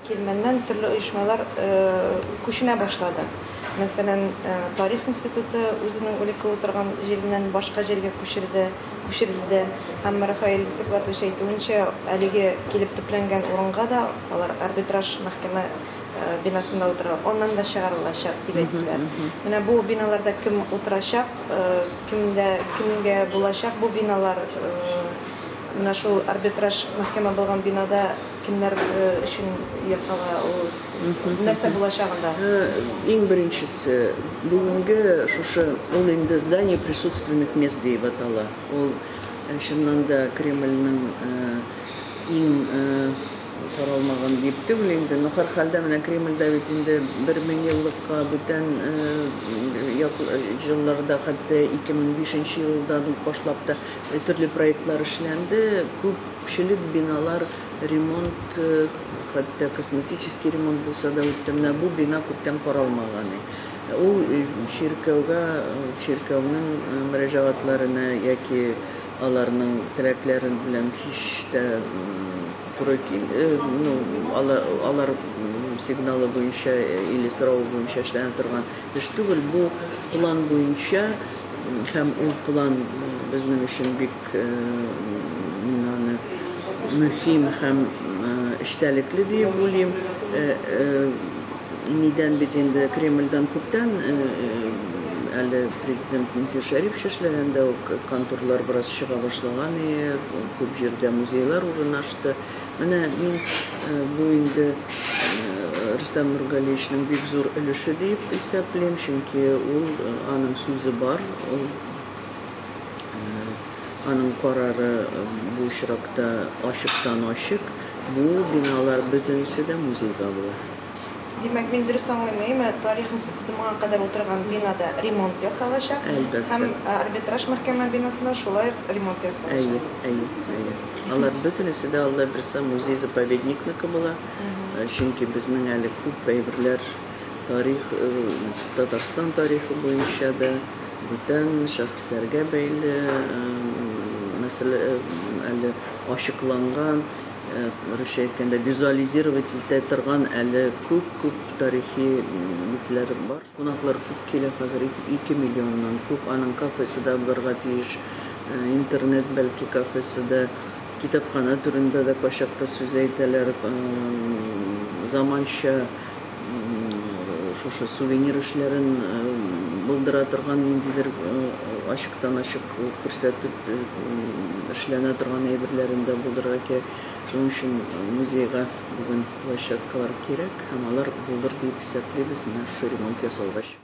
Кирмәннән төрле оешмалар күченә башлады. Мәсәлән, Тарих институты үзенең элекке утырган җиреннән башка җиргә күчерде, күчерелде. Һәм Рафаэль Сиклатович әйтүенчә, әлеге килеп төпләнгән урынга да алар арбитраж мәхкәмә бинасында утыралар, аннан да чыгарылачак, дип әйттеләр. Менә бу биналарда кем утырачак, кемдә, кемгә булачак бу биналар, менә шул арбитраж мәхкәмә булган бинада Кемнәр өчен ясала ул? Нәрсә булачак анда? Иң беренчесе, бүгенге шушы, ул инде здание присутственных мест диеп атала. Ул чыннан да Кремльнең иң таралмаган диеп түгел инде, но һәрхәлдә менә Кремльдә бит инде бер меңьеллыкка бүтән елларда, хәтта 2005 елдан ук башлап та төрле проектлар эшләнде, күпчелек биналар ремонт, хәтта косметический ремонт булса да үтте. Менә бу бина күптән каралмаган. Ул чиркәүгә, чиркәүнең мөрәҗәгатьләренә яки аларның теләкләрен белән һич тә туры кил, ну, алар сигналы буенча или соравы буенча эшләнә торган эш түгел. Бу план буенча һәм ул план безнең өчен бик Мин аны мөһим һәм эчтәлекле диеп уйлыйм. Нидән бит инде Кремльдән күптән әле президент Минтимер Шәрипович эшләгәндә үк конторлар бераз чыга башлаган иде, күп җирдә музейлар урынлашты. Менә мин бу инде Рөстәм Нургалиевичның бик зур өлеше диеп исәплим, чөнки ул аның сүзе бар, ул Аның карары бу очракта ачыктан-ачык, бу биналар бөтенесе дә музейга була. Димәк, мин дөрес аңлыйм, әйеме, Тарих институты моңа кадәр утырган бинада ремонт ясалачак. Әлбәттә. Һәм Арбитраж мәхкәмә бинасында шулай ук ремонт ясалачак. Әйе, әйе, әйе. Алар бөтенесе дә, Алла бирса, музей-заповедникныкы була. Чөнки безнең әле күп әйберләр тарих, Татарстан тарихы буенча да, Бүтән шәхесләргә бәйле мәсьәлә әле ачыкланган, русча әйткәндә, визуализировать итә торган әле күп-күп тарихи битләр бар. Кунаклар күп килә хәзер, 2 миллионнан күп. Аның кафесы да булырга тиеш, интернет бәлки кафесы да, китапханә турында да кайчакта сүз әйтәләр, заманча шушы сувенир эшләрен булдыра торган ниндидер ачыктан-ачык күрсәтеп эшләнә торган әйберләрен дә булдырырга кирәк. Шуның өчен музейга бүген площадкалар кирәк һәм алар булыр дип исәплибез менә шушы ремонт ясалгач.